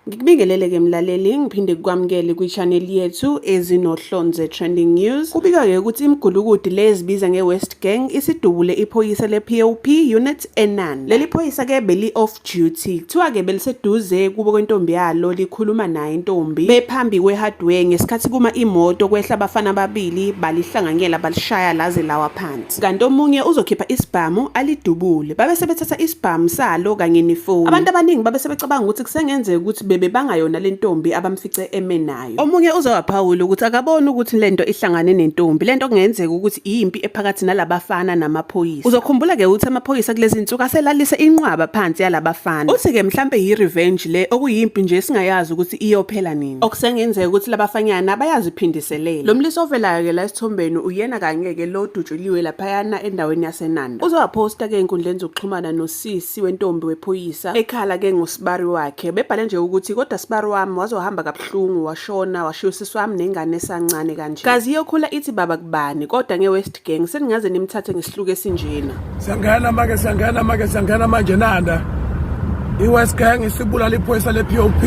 Ngikubingelele-ke mlaleli, ngiphinde kukwamukele kwi-channel yethu ezinohlonze Trending News. Kubikwa-ke ukuthi imigulukudu le ezibiza nge-West Gang isidubule iphoyisa le-POP unit eNanda. Leli phoyisa-ke beli-off duty. Kuthiwa-ke beliseduze kubo kwentombi yalo likhuluma naye intombi bephambi kwe-hardware ngesikhathi kuma imoto kwehla abafana ababili balihlanganyela balishaya laze lawa phansi. Kanti omunye uzokhipha isibhamu alidubule. Babe sebethatha isibhamu salo kanye nefoni. Abantu abaningi babe sebecabanga ukuthi kusengenzeka ukuthi bebebanga yona le ntombi abamfice eme nayo. Omunye uze waphawula ukuthi akaboni ukuthi le nto ihlangane nentombi. Le nto kungenzeka ukuthi iyimpi ephakathi nalabafana namaphoyisa. Uzokhumbula-ke ukuthi amaphoyisa kulezi nsuku aselalise inqwaba phansi yalabafana. Uthi-ke mhlampe yi-revenge le okuyimpi nje esingayazi ukuthi iyophela nini. Okusengenzeka ukuthi labafanyana bayaziphindiselela. Lo mlisa ovelayo-ke la esithombeni uyena kanye-ke lo odutshuliwe laphayana endaweni yaseNanda. Uze waphosta-ke ey'nkundleni zokuxhumana nosisi wentombi wephoyisa ekhala-ke ngosibari wakhe. Bebhale nje ukuthi kodwa sibari wami waze wahamba kabuhlungu washona washiya usisi wami nengane esancane kanje. Kazi iyokhula ithi baba kubani kodwa nge-West Gang seningaze nimthathe ngesihluku esinjena. Siyangena make siyangena make siyangena manje Nanda. I-West Gang isibulala iphoyisa le-POP.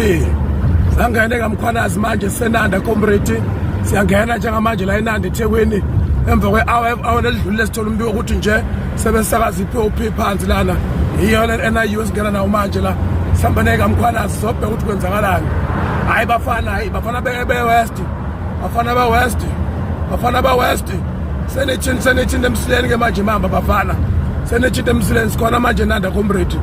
Sangene kaMkhwanazi manje senanda comrade. Siyangena njengamanje la eNanda eThekwini. Emva kwe-hour hour elidlulile sithola umbiko ukuthi nje sebesakaza i-POP phansi lana. Iyona NIU esingena nawo manje la. Sihamba nekaMkhwanazi sobheka ukuthi kwenzakalani. Hayi bafana hayi bafana be-West. Bafana ba-West. Bafana ba-West. Senithinta senithinta emsileni ke manje mamba bafana. Senithinta emsileni sikhona manje Nanda comrade.